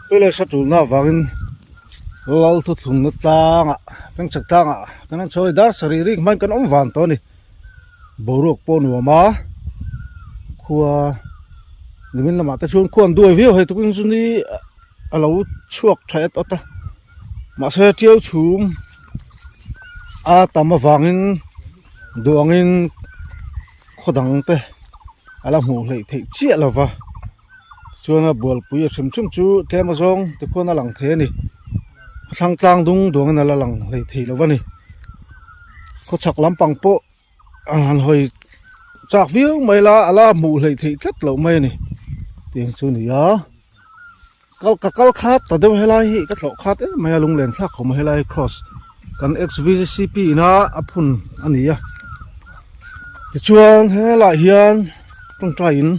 Palace a tulna avangin lal thuthlungna tlangah tangchhak tlangah kan han chho a dar sarih rik hmain kan awm van tawh a ni boruak pawh a nuam a khua nimin lamah te chuan khua an duai viau hei tukin chu ni a lo chhuak tha et awt a mahse tiau chhum a tam avangin duh angin khaw dang te a la hmuh hleih theih chiah lo va. Chuan a bualpui a hrim hrim chu tlem azawng te khuan a lang thei a ni a thlang tlang dung duangin a la lang hlei thei lo a ni khawchhak lampang pawh an han hawi chak viau mai la a la hmuh hleih theih tlat loh mai a ni tiang chu a ni a kal ka kal khat ta deuh helai hi ka thlawh khat em mai a lunglen thlak khawm a helai cross kan xvcp ina a phun a ni a tichuan helaiah hian tawngtai in.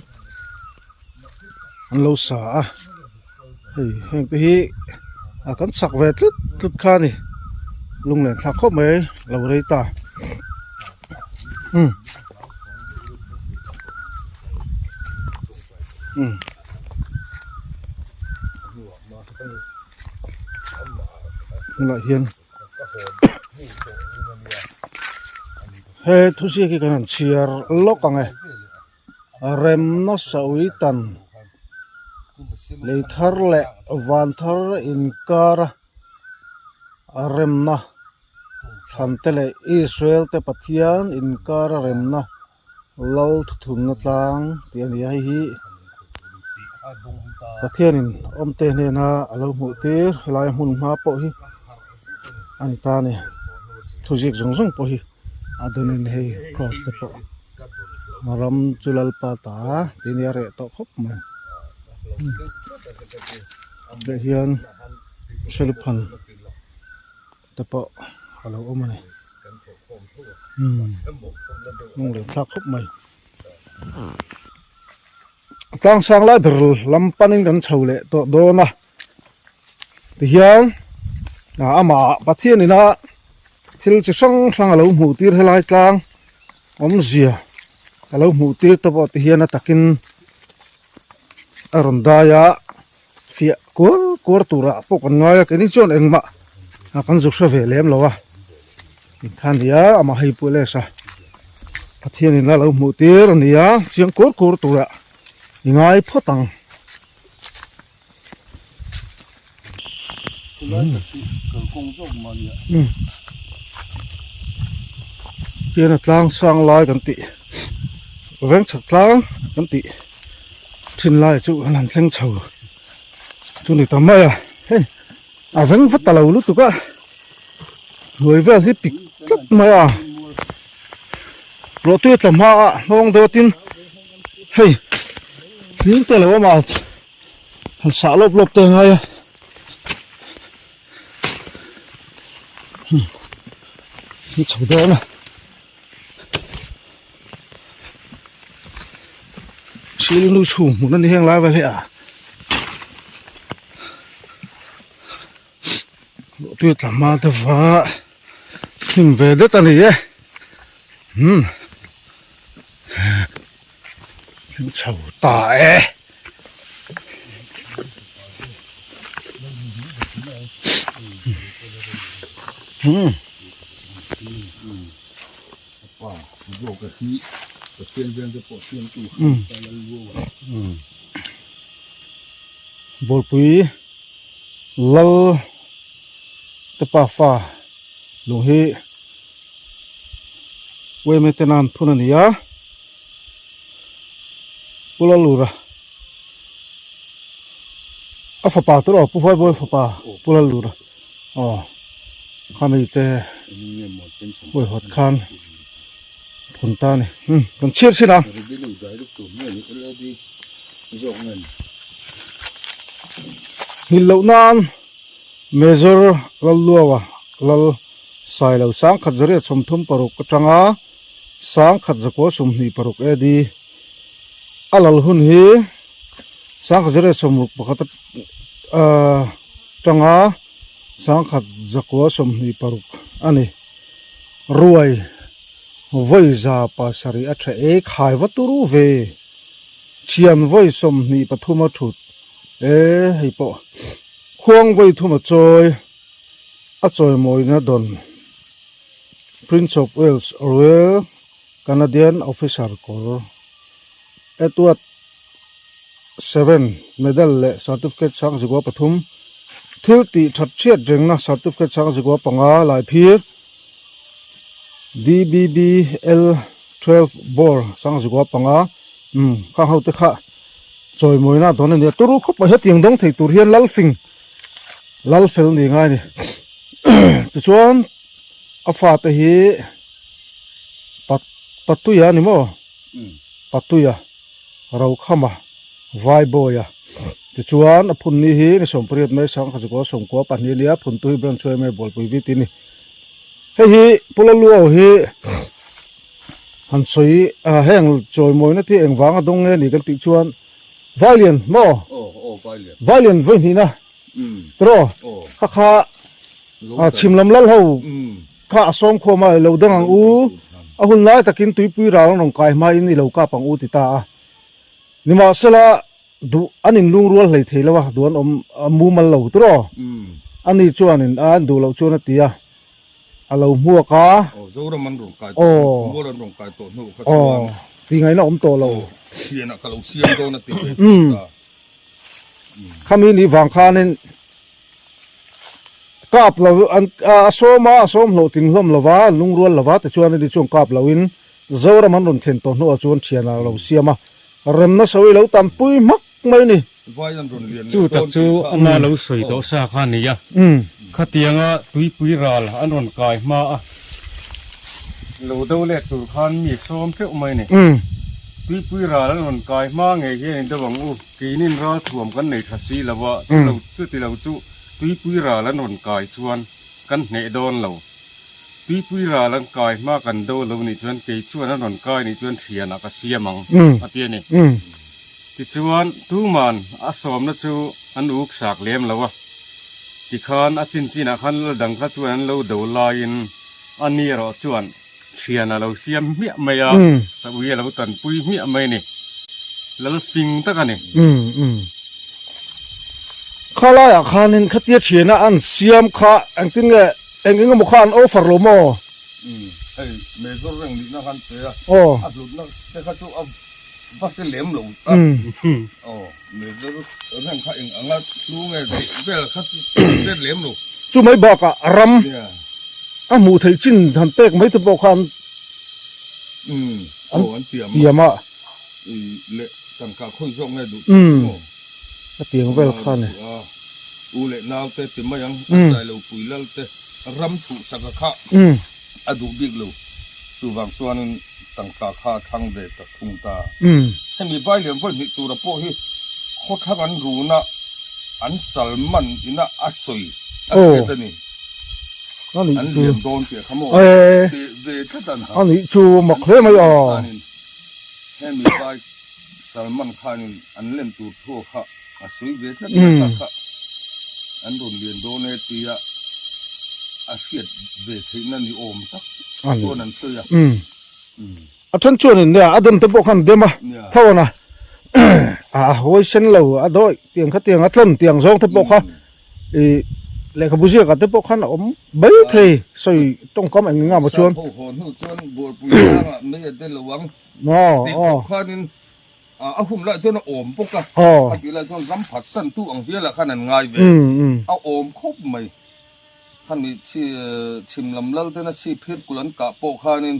An lo sa a hei heng te hi a kan chak ve tlut tlut kha a ni lunglen thlak khawp mai lo rei ta umm umm tunah hian he thuziak hi kan han chhiar lawk ang e. Remna sawi tan lei thar leh van thar inkara remna thlan te leh Israel te Pathian inkara remna lal thuthumna tlang tih a ni a hei hi Pathianin awmte hnena a lo hmuh tir helai hmun hma pawh hi a ni ta a ni thuziak zawng zawng pawh hi a dawnin hei cross te pawh. Ram chu lalpa ta tih nia reh tawh khawp mai tah hian seluphan te pawh a lo awm a ni lung leh thlak khawp mai tlang sang lai ber lam panin kan chho leh tawh dawn a tihian amah Pathian ina thil chi hrang hrang a lo hmuh tir helai tlang awmzia a lo hmuh tir te pawh ti hian a takin a rawn dai a fiah kuar kuar turah pawh kan ngai a keini chuan engmah a kan zu hre ve lem lo a tikhan a nia amah hei pawh lesa Pathian in a lo hmuh tir a ni a chiang kuar kuar turah i ngai phawt ang. Chian a tlang sang lai kan tih veng chhak tlang kan tih thin lai chu an han thleng chho chu ni ta mai a hei a veng va ta lo lutuk a hnuai vel hi pik tlat mai a rawhtui a tla hma a hnawng deuh tin hei hling te lo awm a. Han sah lawp lawp te ngai a ni chho dawn a thil nu chhum hmun a ni heng lai vel hi a tui tla hma te va hnim ve det a ni e umm Thil chho ta e. Hmm. Bawlpui lal te pafa lung hi uaime te nan phun a ni a. Pu Lalura a fapa tur aw Pu Vaibawi fapa Pu Lalura aw khami te huaihawt khan phun ta a ni umm kan chhiar chhin a. Nghilh loh nan Major Lalluaua Lal Sailo Sangkhat Zariat 36 atanga Sangkhat zakua 26 AD a lal hun hi sangkhat zariat 61 atanga sangkhat zakua 26 a ni. Ruai vawi za pasarih a tha e khai va turu ve. Thian vawi 23 a thut. E hei pawh khuang vawi thum a chawi a chawimawina dawn Prince of Wales Royal Canadian Officer kawr Edward Seven medal leh certificate sangzikua pathum thil tih that hriat rengna certificate sangzikua panga lai phir D_B_B_L 12 bore sangzikua panga umm khang ho te kha. Chawimawina dawn a nia turu khawp mai hetiang dawng thei tur hian Lalfing Lalfel ni ngai a ni tichuan a fate hi pat patuia a ni maw patuia Rokhama Vaibawia tichuan a phun ni hi ni sawmpariat mai sangkhat zakua sawmkua pahnih a nia phun tu hi branch em em bualpui vit a ni hei hi Pu Laluau hi. Han sawi a heng chawimawina te eng vanga dawng nge ni kan tih chuan Vailian maw? Aw aw Vailian. Vailian vawi hnihna tiraw? Kha kha chhim lam lal ho kha a sawm khawm a i lo dang ang u a hun lai takin tuipui ral an rawn kai hmain i lo kap ang u ti ta a. Nimahsela duh an inlungrual hlei thei lo a duh an awm a mumal lo tiraw? Ani chuanin a an duh loh chuan a ti a. A lo hmuak a. Aw Zoram an rawn kai tawh hnu, Khawmual an rawn kai tawh hnu kha chuan. Aw ti ngaihna awm tawh lo. Aw thianah ka lo siam dawn a ti ve thei ta. Khami ni vang khanin kap lo an a sawm a, a sawm hlawhtling hlawm lo va, an lungrual lo va tichuan ani chuan kap loin Zoram an rawn thlen tawh hnuah chuan thianah a lo siam a, remna sawi lo tampui hmak mai ni. Chu tak chu ama lo sawi tawh sa kha a ni a, khatianga tuipui ral an rawn kai hma a, lo do let tur khan mi sawm teuh mai ni. Tuipui ral an rawn kai hma ngei hian in do ang u, keinin ral thuam kan nei tha si lo a, chuti lo chu tuipui ral an rawn kai chuan kan hneh dawn lo. Tuipui ral an kai hma kan do lo nih chuan kei chuan an rawn kai nih chuan thianah ka siam ang a ti a ni. Tichuan tuman a sawmna chu an uk sak lem lo a, tikhan a chin chinah khan lal dang kha chuan an lo do laiin a ni erawh chuan thian a lo siam hmiah mai a, saui a lo tanpui hmiah mai a ni. Lal fing tak a ni. Khalaiah khanin khatia thiana an siam kha engtin nge Eng eng emaw kha an offer lo maw? Umm hei major reng nihna khan pe a, a hlutna te kha chu a va hre lem lo a, aw major reng kha eng anga hlu nge tih vel kha chu a hre lem lo. Chu mai bakah ram a hmuh theih chin han pek mai te pawh khan an tiam a. Leh tangka khawi zawk nge duh tih maw? A tiang vel kha ni. U leh nau te ti mai ang, a sailo pui lal te ram chhuhsak a kha a duh bik lo. Chuvang chuanin tangka kha a thlang ve ta thung ta. Hemi Vailian vawi hnih tura pawh hi khawthlang an runa an sal man ina a sawi a hriat a ni. An lian dawn tih a kha maw? Ti ve tlat an ha. A nih chu mak hle mai a. Hemi vai Salman khanin an lem tur thu kha a sawi ve tlat mai kha kha an rawn lian dawn e tia a hriat ve theihna ni awm tak chuan an sawi a. A then chuan in nia a dem te pawh khan dem a thawn a a hawi sen lo a dawi tiang kha tiang a tlawn tiang zawng te pawh kha i lehkhabu ziakah te pawh khan a awm mai thei sawi tawngkam eng eng emaw chuan. Sap ho haw hnu chuan bualpui tlangah mei a de lo ang. Tih khawp khanin a hun lai chuan a awm bawk a, a tih lai chuan ram phatsan tu ang hialah khan an ngai ve, a awm khawp mai. Khami chhim lam lal tena chhip phir kulh an kah pawh khanin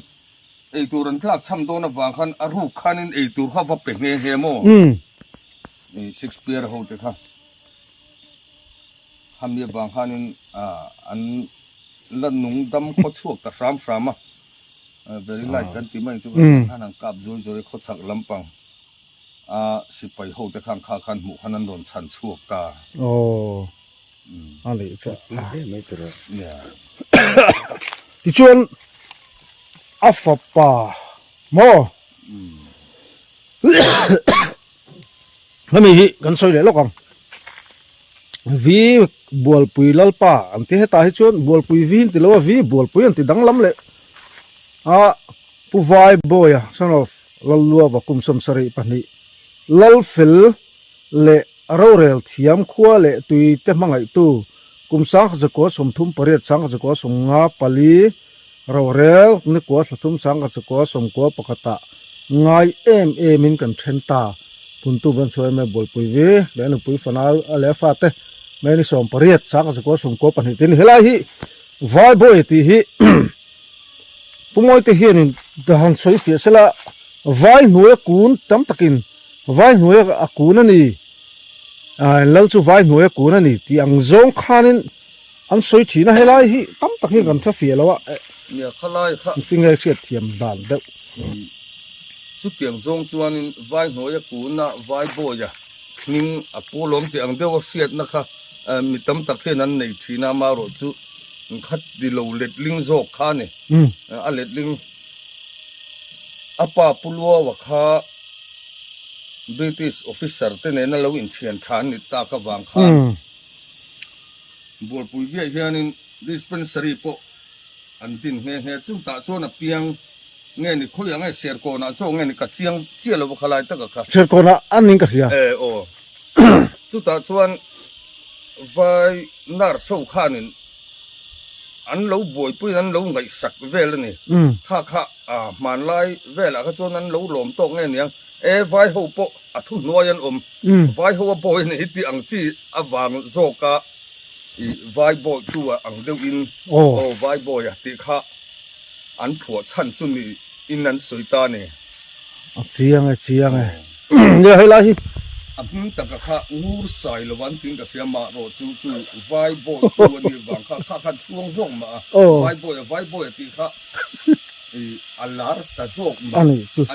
eitur an tlak chham dawn avang khan a ruk khanin eitur kha va pe nghe nghe maw? Shakespeare ho te kha khami avang khanin an la nung dam khaw chhuak ta hram hram a. Very light kan ti mai chu khan an kap zawi zawi khawchhak lampang a sipai ho te khan kha khan hmuh khan an rawn chhan chhuak ta. Aw a leh chu tichuan a fapa maw hemi hi kan sawi leh lawk ang. Vi Bualpui Lalpa an ti hetah hi chuan Bualpui Vi an ti lo a Vi Bualpui an ti danglam leh a Pu Vai Bawia son of Lalluava kum 72 Lalfel leh. Rorel thiam khua leh tui te hmangaihtu kum sangkhat zakua 38 sangkhat zakua 54 rorel nikua thlathum sangkhat zakua sawmkua pakhatah ngai em em in kan then ta. Phuntu ban chhuah em em Bualpui vi leh a nupui fanau a leh a fate May ni 18 sangkhat zakua 92 tin helai hi Vaibawi tih hi Pu Mawite hianin han sawi fiah sela vai hnuaia kun tam takin Vai hnuai a kun a ni, ah lal chu vai hnuai a kun a ni tih ang zawng khanin an sawi thin a, helai hi tam tak hian kan hre fiah lo a, Nia khalai kha. Engtin nge hriat thiam dan deuh. Chutiang zawng chuanin vai hnuai a kun a, vai bawi a hming a pu lawm tih ang deuh a hriatna kha mi tam tak hian an nei thin a, amaherawh chu kha ti lo letling zawk kha a ni. A letling a pa Pu Luaua kha. British officer te nena lo inthian tha an ni tak avang khan Bualpui viah hianin dispensary pawh an din nghe nghe. Chutah chuan a piang nge ni khawiah nge Serkawnah zawk nge ni ka chiang chiah lo va khalai taka kha. Serkawnah an ning ka hria. E aw. Chutah chuan vai nurse ho khanin an lo buaipuiin an lo ngaihsak vel a ni. Kha kha hmanlai velah kha chuan an lo lawm tawk nge niang. E vai ho pawh a thuhnuai an awm. Vai ho a bawi a ni tih ang chi avang zawka i vai bawitu a ang deuhin aw vai bawi a tih kha an phuah chhan chu ni in an sawi ta a ni. A chiang e chiang e. Nia hei lai hi. A hming taka kha ngur sai lo an tiin ka hria mah rawh chu chu vai bawi tu a nih vang kha kha khan chhuang zawk mah a vai bawi a vai bawi a tih kha i a lar ta zawk mah a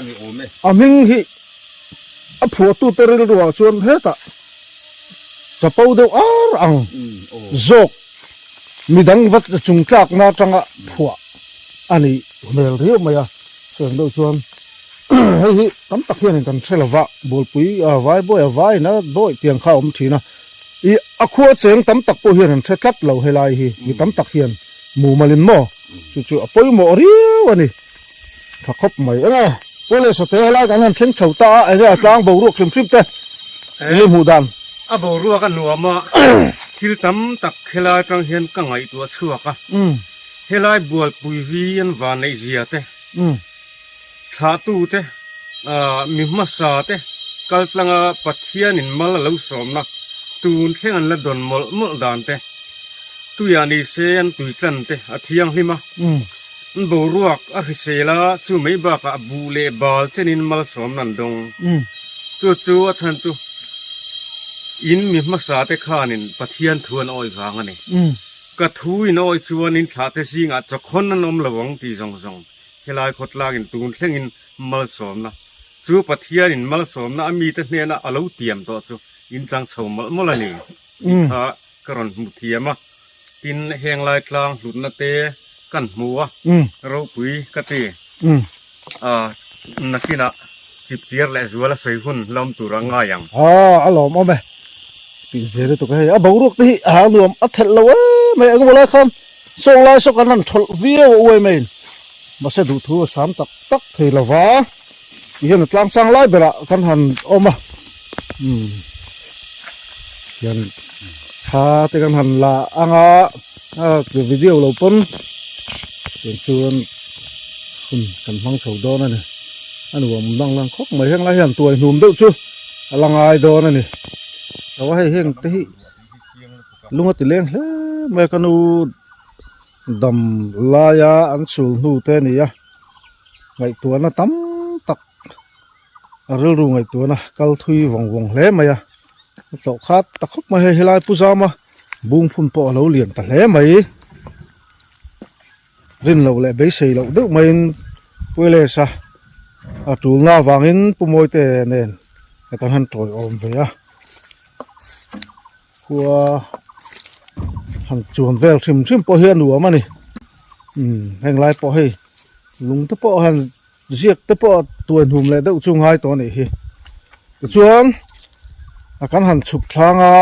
ni awm e. A hming hi a phuahtute rilruah chuan hetah chapo deuh ar ang zawk midang va chung tlakna atanga phuah a nih hmel riau mai a sawi ang deuh chuan hei hi tam tak hianin kan hre lova bualpui a vai bawi a vaiin a dawi tiang kha a awm thin a ih a khua cheng tam tak pawh hian an hre tlat lo helai hi mi tam tak hian mumalin maw chu chu a pawimawh riau a ni tha khawp mai enge pawh leh sawte helai kan han thleng chho ta a enge a tlang boruak hrim hrim te enge hmuh dan. A boruak a nuam a thil tam tak helai atang hian ka ngaihtuah chhuak a helai bualpui hi an van neih zia te. Thlahtute, mi hmasa te kaltlanga Pathianin mal a lo sawmna tun thleng an la dawn mawlh mawlh dan te, tuiah ni se an tui tlan te a thianghlim a, an boruak a hrisel a, chu mai bakah buh leh bal chenin malsawmna an dawng. Chu chu a chhan chu in mi hmasa te khanin Pathian thu an awih vang a ni. Ka thu in awih chuan in thlahte zingah chawkhawn an awm lo ang tih zawng zawng. Helai khawtlangin tun thlengin malsawmna chu Pathianin malsawmna a mite hnena a lo tiam tawh chu in chang chho mawlh mawlh a ni tih kha ka rawn hmu thiam a. Tin, heng lai tlang hlutna te kan hmu a, ropui ka ti. Nakinah chipchiar leh zual a sawi hun la awm tur a ngai ang. A lawmawm e. Tih zel lutuk a hei. A boruak te hi a nuam a thelh lo em mai engemaw lai khan sawng lai saw kan han thawlh viau a uai maiin mahse duhthu a sam tak tak thei lo va ti hian a tlang sang lai berah kan han awm a umm hian thla te kan han la ang a a video lo pawn tiang chuan hun kan hmang chho dawn a ni a nuam dang lang khawp mai heng lai hian tuai hnum deuh chu a la ngai dawn a ni lo a hei heng te hi lung a ti leng hle mai a ka nu dam laia an chul hnu te a ni a ngaihtuahna tam tak a rilru ngaihtuahna kal thui vawng vawng hle mai a a chawh khat ta khawp mai hei helai pu zama bung phun pawh a lo lian ta hle mai. Rin loh leh beisei loh deuh maiin Puiles a a tulna avangin Pu Mawite nen kan han tawiawm ve a, khua han chuan vel hrim hrim pawh hi a nuam a ni, umm heng lai pawh hei lung te pawh han ziak te pawh tuai hnum leh deuh chu ngai tawh a nih hi tichuan a kan han chhuk thlang a.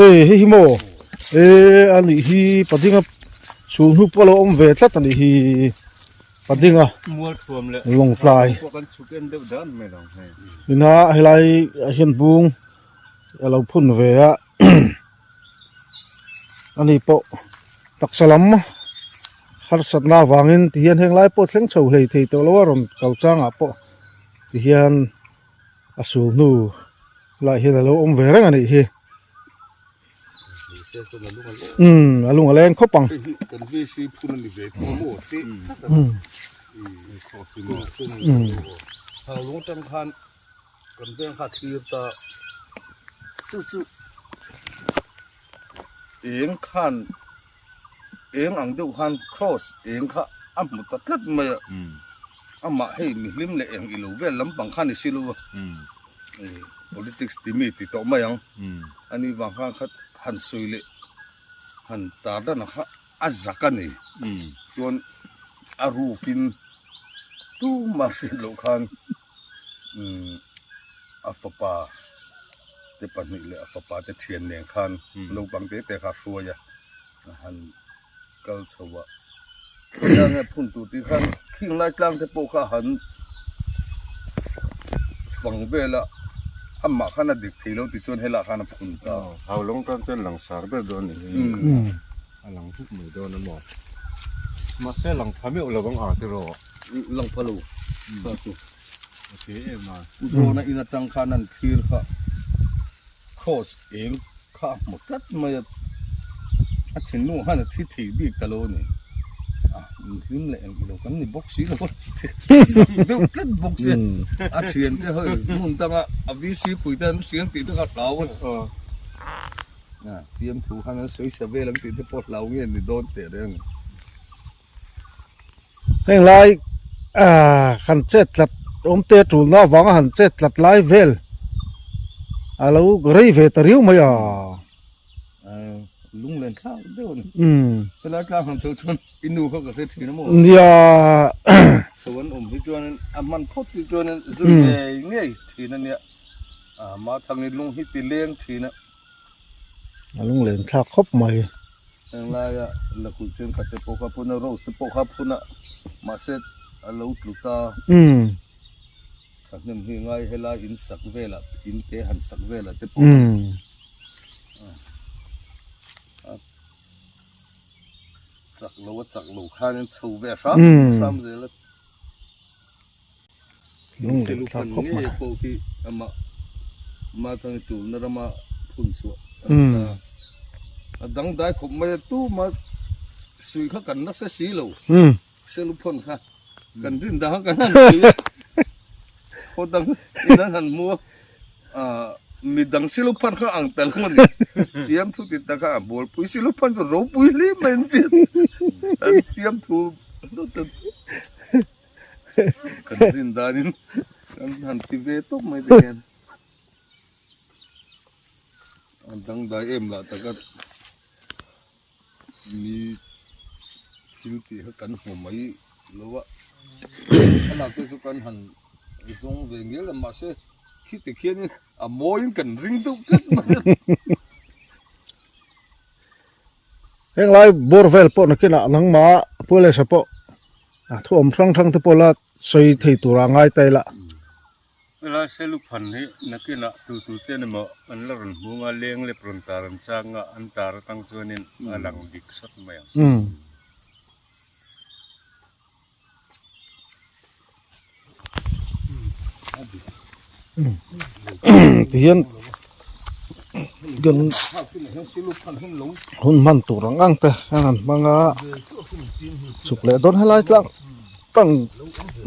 E hei hi maw e a nih hi padinga chhung hnu pawh a lo awm ve tlat a nih hi. Padinga Lawngtlai ina helai ah hian bung a lo phun ve a ani pawh taksa lam harsatna avangin tihian heng lai pawh thleng chho hlei thei tawh lo a rawn kal changah pawh tihian a sul hnu lai hian a lo awm ve reng a nih hi. Umm a lung a leng khawp ang. Eng khan eng ang deuh khan cross eng kha a hmu ta tlat mai a amah hei mihlim leh eng ilo vel lampang kha ni silo a politics ti mi ti tawh mai ang ani vang khan kha han sawi leh han tar dan ang kha a zak a ni chuan a rukin tumah hriat loh khan a fapa. te pahnih leh a fapa te thian nen khan naupang te te kha a hruai a a han kal chho a khawiah nge phun tur tih khan khing lai tlang te pawh kha a han fang vel a amah khan a dik thei lo ti chuan helaiah khan a phun ta a. Haulawng tan chuan langsar ber dawn a ni a lang vuk mai dawn a maw mahse lang pha meuh lo ang a tiraw lang pha lo sa chu. Zawna in atang khan an thlir kha cross eng kha a hmu tlat mai a, a thinlung khan a thi thei bik ta lo a ni. A inhlim leh eng ilo kan ni bawk si lo a, zak deuh tlat bawk si a, a thiante ho hmun danga a VC pui te an hriang tih te kha a hlau a ni. A fiamthu khan an sawi sa vel ang tih te pawh a hlau nge ni dawn teh reng a ni. Heng lai ah han chet tlat awm te tulna avanga han chet tlat lai vel a lo rei ve ta riau mai a. Lunglen thlak deuh a ni. Helai tlang han chho chuan i nu kha ka hre thin a maw? Nia. Chho an awm hi chuan a hman phawt hi chuan zui ngei ngei thin a nia. Mah thangin lung hi ti leng thin a. A lunglen thlak khawp mai. Heng laia lakhuih thenkhat te pawh kha phun a, rose te pawh kha phun a, mahse a lo tlu ta. Thahnem hi ngai helai in sak velah in te han sak velah te pawh a chak lo a chak lo khanin chho ve hram hram zel a. Lunglen thlak khawp mai. Pawh khi amah Mathang tulna rama phun chhuah a ni ta. A dangdai khawp mai a tuma sui kha kan nasa si lo. Seluphawn kha kan rin dang kan han sui a. Khaw dang in an han hmu a midang seluphawn kha ang ta lo a ni. Fiamthu ti tak a bualpui seluphawn chu ropui hle mai an ti a. An fiamthu Kan zin danin kan han ti ve tawp mai te hian a dangdai em lah taka mi thil tih kha kan hmu mai lo a a lak te chu kan han zawng ve ngial a mahse khiti khianin a mawiin kan ring deuh tlat mai a. Heng lai bawr vel pawh nakinah nangmah Pualesa pawh a thu awm hrang hrang te pawh la sawi thei tura a ngai ta ila. Helai Seluphan hi nakinah tu tu te emaw an la rawn hmung a, leng lep rawn tar an chang a, an tar atang chuanin a lang dik sawt mai ang. Tihian kan hun hman tur ang ang te an han hmang a chhuk leh dawn helai tlang tlang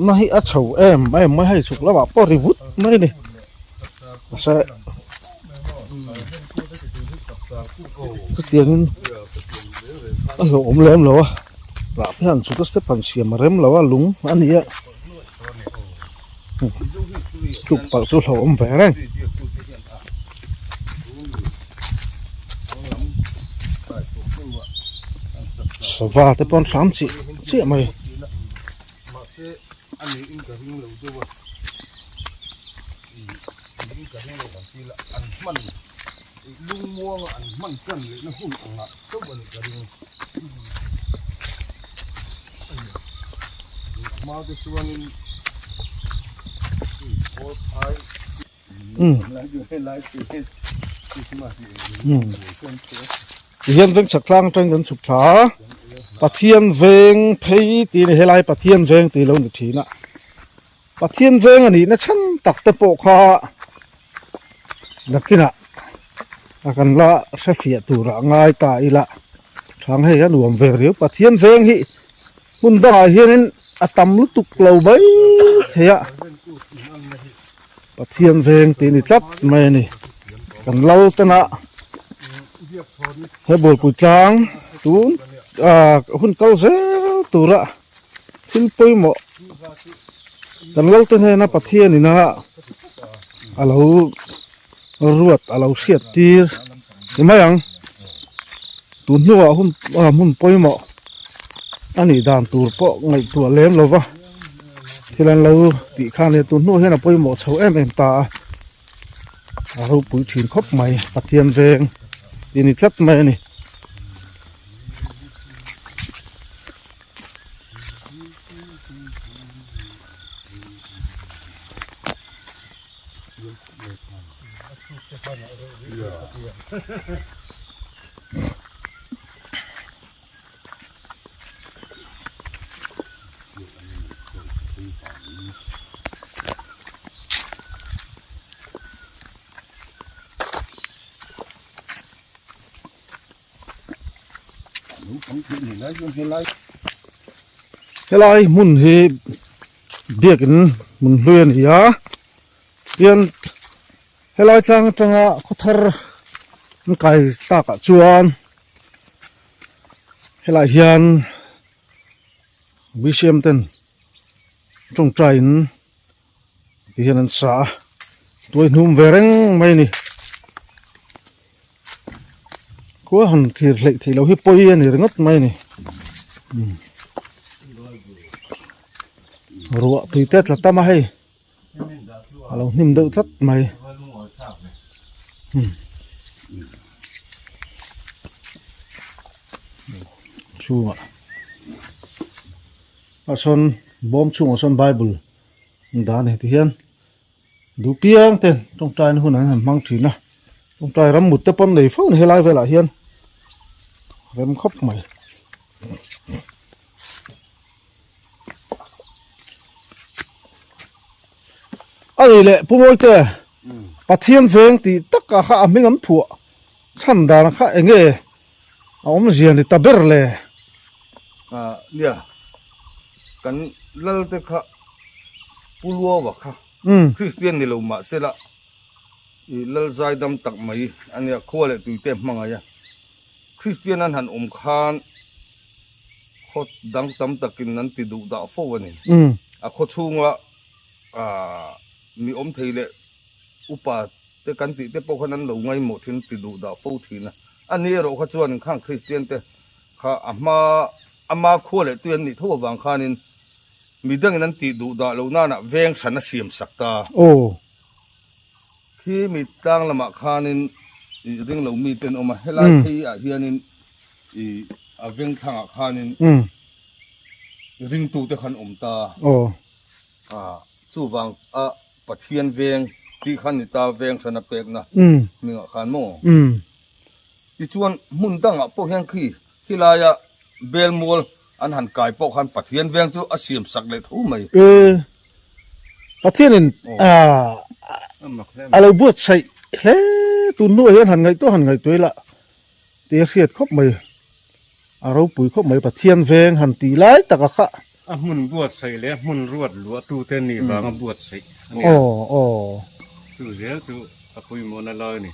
na hi a chho em em mai hei chhuk lamah pawh ri vut mai a ni mahse chutiangin a hlauhawm lem lo a. Rah phei han chhuk a step han siam a rem lo a lung a ni a tluk palh chu hlauhawm ve reng. Sava te pawh an hram chiah chiah mai. hma te chuanin Tihian veng chhak tlang atangin kan chhuk thla a, Pathian veng phei tih a ni helai Pathian veng tih lo ni thin a, Pathian veng a nihna chhan tak te pawh kha nakinah a kan la hre fiah turah ngai ta ila thang hei a nuam ve riau Pathian veng hi hmun dangah hianin a tam lutuk lo mai thei a Pathian veng tih a ni tlat mai a ni kan lal tena he bualpui tlang tun ah hun kal zel tura thil pawimawh kan lal te hnena Pathian ina a lo ruat a lo hriat tir ni mai ang tun hnuah hun ah hmun pawimawh a nih dan tur pawh ngaihtuah lem lo va thil an lo tih kha nia tun hnuah hian a pawimawh chho em em ta a a ropui thin khawp mai Pathian veng tih ni tlat mai a ni. Helai hmun hi biakin hmun hlui a ni a tian helai tlang atanga khawthar an kai takah chuan helaiah hian bcm ten tawngtai in ti hian an sa a tuai hnum ve reng mai a ni khua han thlir hleih theih loh hi pawi a ni ringawt mai a ni ruah tui te tla tam a hei a lo hnim deuh tlat mai chhungah ah sawn bawm chhungah sawn bible an dah a ni tihian duh piang te tawngtai na hun an han hmang thin a tawngtai ram mut te pawn nei fo a ni helai velah hian rem khawp mai. A ni leh Pu Mawite Pathian veng tih takah kha a hming an phuah chhan dan kha eng nge a awmzia ni ta ber le? Ah nia kan lal te kha Pu Luaua kha Kristian ni lo mahsela i lal zaidam tak mai a nia khua leh tuite hmangaih a Kristian an han awm khan khaw dang tam takin an ti duh dah fo a ni. A khaw chhunga mi awm thei leh upa te kan tih te pawh khan an lo ngaimawh thin ti duh dah fo thin a. A ni erawh kha chuan khang Kristian te kha a hma ama khua leh tui an nih tho avang khanin mi dangin an tih duh dah loh nana veng hran a siam sak ta. Khi mi tlang lamah khanin ih ring lo mi te an awm a, helai phei ah hianin ih a veng thlangah khanin ringtu te khan awm ta a, chuvang a Pathian veng tih khan ni ta veng hran a pekna hmingah khan maw? Tichuan hmun dangah pawh hian khi khilaia Belmual an han kai pawh khan Pathian veng chu a siam sak leh tho mai. E, Pathianin a lo buatsaih hle tun hnuah hian han ngaihtuah han ngaihtuah ila tih a hriat khawp mai. A ropui khawp mai Pathian veng han tih lai taka kha. A hmun buatsaih leh a hmun ruat luahtute nih vanga buatsaih a ni a. Chu zel chu a pawimawhna lai a ni.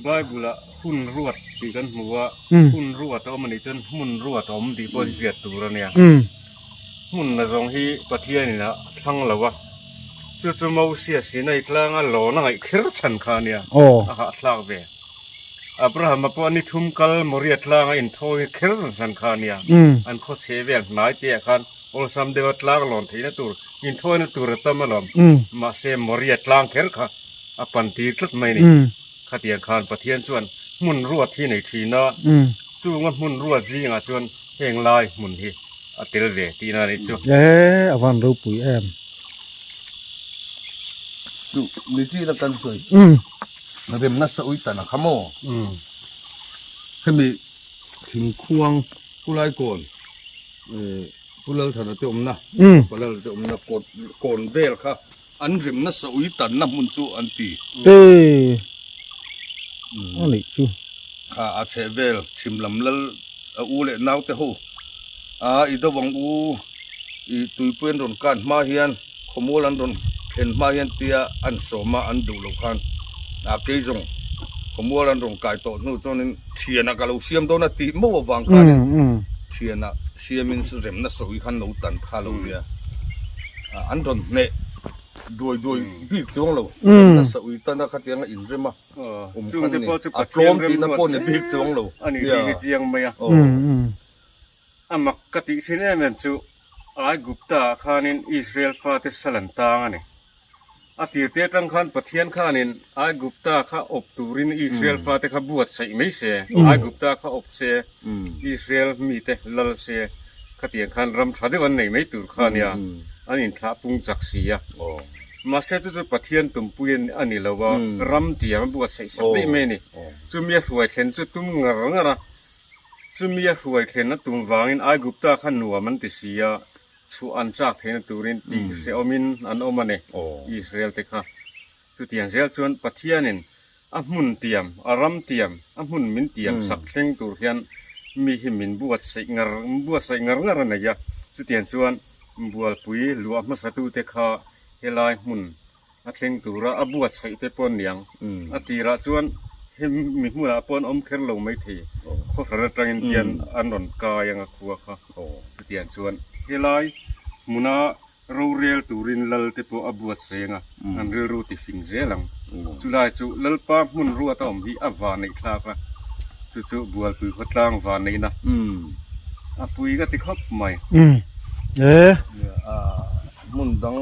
Bible-ah hun ruat tih kan hmu a, hun ruat a awm a nih chuan hmun ruat a awm tih pawh hi hriat tur a nia. Hmun na zawng hi Pathianin a thlang lo a, chu chu Mosia Sinai tlanga lawn a ngaih kher chhan kha a nia, a hahthlak ve. Abrahama pawh ni thum kal Moria tlanga inthawi kher chhan kha a nia, an khaw chhe vel hnai te ah khan awlsam deuha tlang lawn theihna tur, inthawina tur a tam alawm, mahse Moria tlang kher kha a pan tir tlat mai a ni. Khatiang khan Pathian chuan hmun ruat hi nei thin a, chunga hmun ruat zingah chuan heng lai hmun hi. a tel ve tihna a nih chu. E a van ropui em. Chu ni chi na kan sawi. Remna sawi tan a kha maw? Hemi thingkhuang Pulai kawn Pu Lalthana te awmna Palal te awmna kawt kawn vel kha an remna sawi tanna hmun chu an ti. E a nih chu. Kha a chheh vel chhim lam lal a u leh nau te ho a i do ang u i tuipui an rawn kan hma hian khawmual an rawn thlen hma hian tia an sawm a an duh loh khan a kei zawng khawmual an rawn kai tawh hnu chuanin thianah ka lo siam dawn a tih mauh avang khanin thianah siamin remna sawi khan lo tan kha lo nia an rawn hneh duai duai bik chuang lo remna sawi tana khatianga inrem a. Chungte pawh chu Pathian rem ruat zel a ni tih hi chiang mai a. A mak ka tih thin em em chu Aigupta ah khanin Israel fate sal an tang a ni. A tirte atang khan Pathian khanin Aigupta kha awp turin Israel fate kha buatsaih mai se, Aigupta kha awp se, Israel mite lal se, khatiang khan ram tha deuh an nei mai tur kha nia, an inthlah pung chak si a. Mahse chu chu Pathian tumpui a ni lo a, ram tiang a buatsaih sak daih mai a ni. Chumi a hruai thlen chu tum ngar ngar a, chumi a hruai thlen a tum vangin Aigupta kha nuam an ti si a, chhuah an chak theihna turin tih hrehawmin an awm a ni, Israel te kha. Chutiang zel chuan Pathianin a hmun tiam, a ram tiam, a hmun min tiam sak thleng tur hian mi hi min buatsaih ngar buatsaih ngar ngar a nei a. Chutiang chuan Bualpui luah hmasatute kha helai hmun a thleng tura a buatsaih te pawh niang. A tirah chuan hemi hmunah pawh an awm kher lo maithei, khawhran atangin hian an rawn kai ang a khua kha. Chutiang chuan helai hmuna Rorel turin lal te pawh a buat seng a, an rilru ti fing zel ang. Chulai chu Lalpa hmun ruat a awm hi a vanneih thlak a, chu chu Bualpui khawtlang vanneihna a pui ka ti khawp mai. E. Hmun dang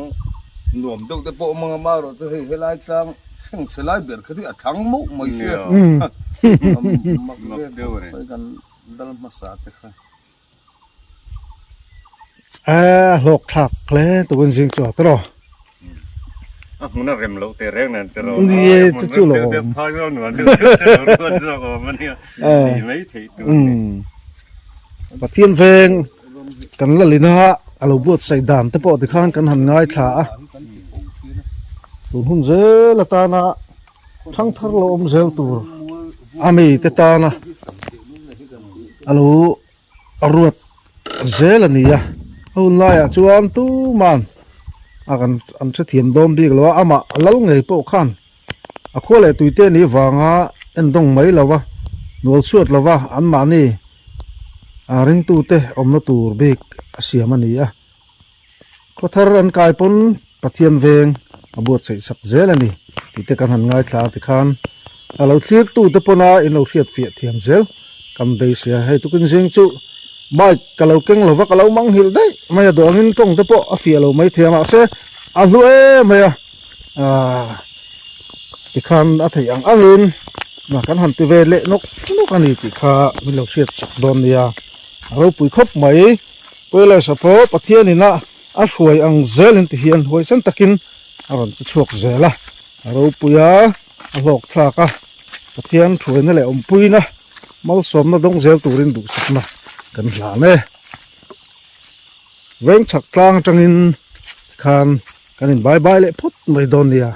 nuam deuh te pawh awm ang a, marawh chu hei helai tlang chhengchhe lai ber kha hi a thlang mauh mai sia. Mak deuh a ni. Kan dal hmasa te kha. A hlawk thlak hle tukin zing chu te rawh. A hmun a rem loh teh reng nen te rawh. Ni e chu chu lo awm. Phai zo nuam deuh deuh te lo ruat zawk awm a nia. Tih mai theih tur a ni. Pathian veng kan la lin a, a lo buatsaih dan te pawh tikhan kan han ngaithla a. Tun hun zel atana thangthar lo awm zel tur a mi te tana a lo a ruat zel a ni a a hun laiah chuan tuman a kan an hrethiam dawn bik lo a amah a lal ngei pawh khan a khua leh tui te ni vanga en dawng mai lo va nual chhuat lo va anmahni a ringtute awmna tur bik a siam a ni a. Khawthar an kai pawn Pathian veng a buatsaih sak zel a ni tih te kan han ngaithla a tikhan a lo thlir tu te pawna in lo hriat fiah thiam zel kan beisei a hei tukin zing chu bike ka lo keng lova ka lo manghilh daih mai a duh angin tawng te pawh a fiah lo mai thei a mahse a hlu em mai a ahh tikhan a theih ang angin kan han ti ve leh nawk nawk a ni tih kha min lo hriat sak dawn nia a ropui khawp mai. Puilesa pawh Pathian ina a hruai ang zelin ti hian huaisen takin a rawn che chhuak zel a, a ropui a, a hlawk thlak a, Pathian hruaina leh awmpuina malsawmna dawng zel turin duhsakna kan hlan e. Veng chhak tlang atangin tikhan kan inbai bai leh phawt mai dawn nia.